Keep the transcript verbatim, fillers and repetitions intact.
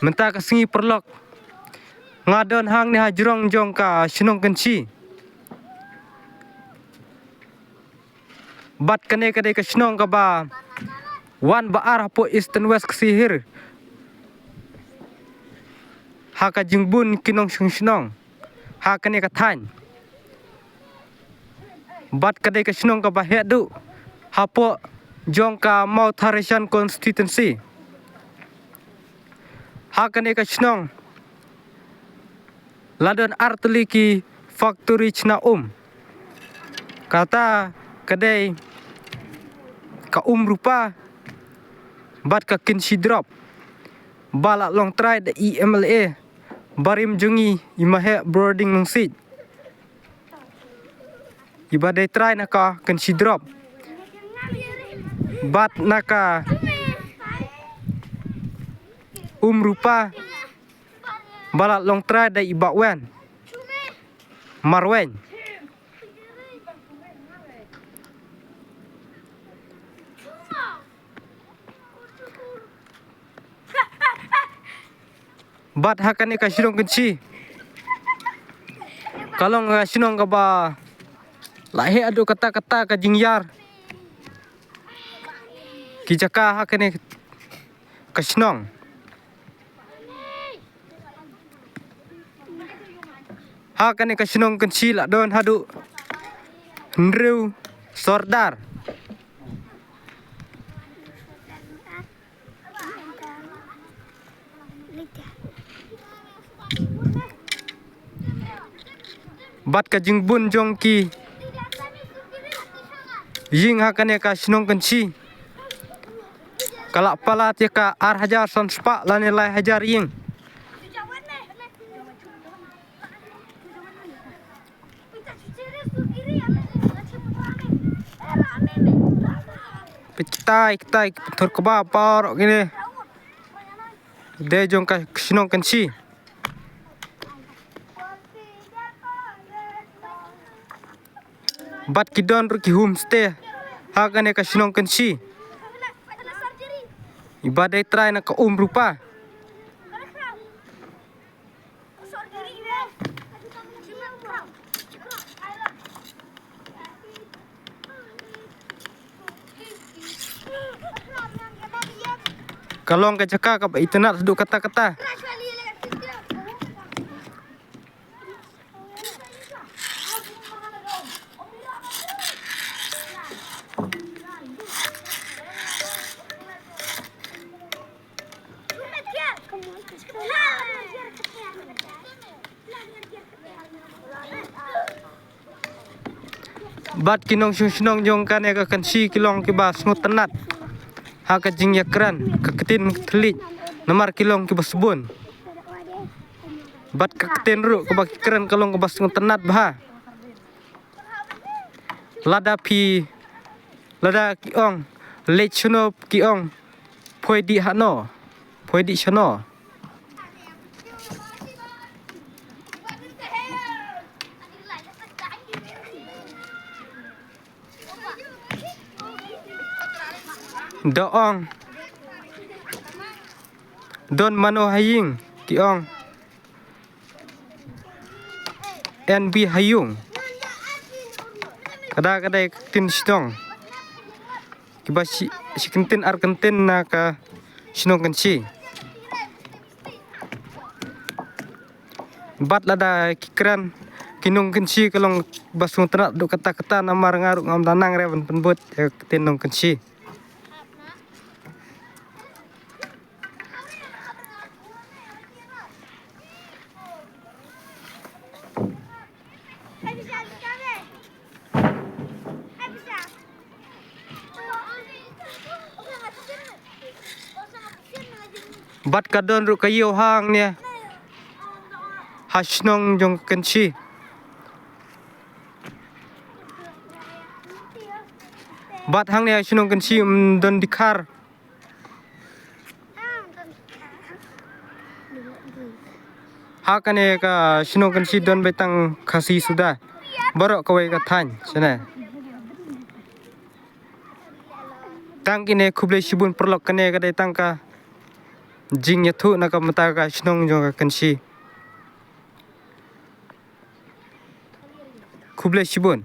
Mynta ka sngi paralok, nga don hangne ha jrong jong ka shnong Kynshi. Bad kane ka dei ka shnong kaba wan ba ar hapoh Eastern West Khasi Hills ha ka jingbun ki nongshong shnong ha kane ka thaiñ. Bad ka dei ka shnong kaba heh duh hapoh jong ka Mawthadraishan constituency. Ha kane ka shnong la don ar tylli ki factory chna um. Kata ka dei ka Um Rupa bad ka Kynshi Drop, ba la long trai da i M L A barim jong ngi, i Maheh Broding Nongsiej. Iba dei trai na ka Kynshi Drop bad na ka Um Rupa, ba la long trai da i Bah Wen Marwein. Bad ha kane ka shnong Kynshi, ka long ka shnong kaba la heh haduh katta katta ka jingïar ki jaka ha kane ka shnong. Ha kane ka shnong Kynshi la don haduh hynriew sordar. Bad ka jingbun jong ki ïing ha kane ka shnong Kynshi ka la palat ïa ka ar hajar san spah lane lai hajar ïing. Kitai kitai, pynthor kba paralok kine. Dei jong ka shnong Kynshi. Bad ki don ruh ki homestay ha kane ka shnong Kynshi. Iba dei trai na ka Um Rupa. Ka long ka jaka kaba itynnad haduh katta katta. Bad ki nongshong shnong jong kane ka Kynshi ki long kiba sngewtynnad ha ka jingïakren ka ktien thylliej, namar ki long kiba sbun. Bad ka ktien ruh kaba ki kren ka long kaba sngewtynnad bha. Lada phi, lada ki ong leit shano, ki ong poi dih hano, poi dih shano. Da ong don mano ha ïing, ki ong N B ha ïung. Kada kada ka ktien shnong kiba shi, shi kyntien ar kyntien na ka shnong Kynshi. Bad lada ki kren ki nong Kynshi ka long ba sngewtynnad haduh katta katta, namar nga ruh ngam da nang re ban pynbud ïa ka ktien nong Kynshi. Bad ka don ruh ka ïew hangne ha shnong jong Kynshi. Bad hangne ha shnong Kynshi, mm, don dkhar. Ha kane ka shnong Kynshi don beit tang Khasi suda baroh kawei ka thaiñ shane. Tang kine, khublei shibun paralok, kane ka dei tang ka Jingïathuh na ka bynta ka shnong jong ka Kynshi. Khublei shibun.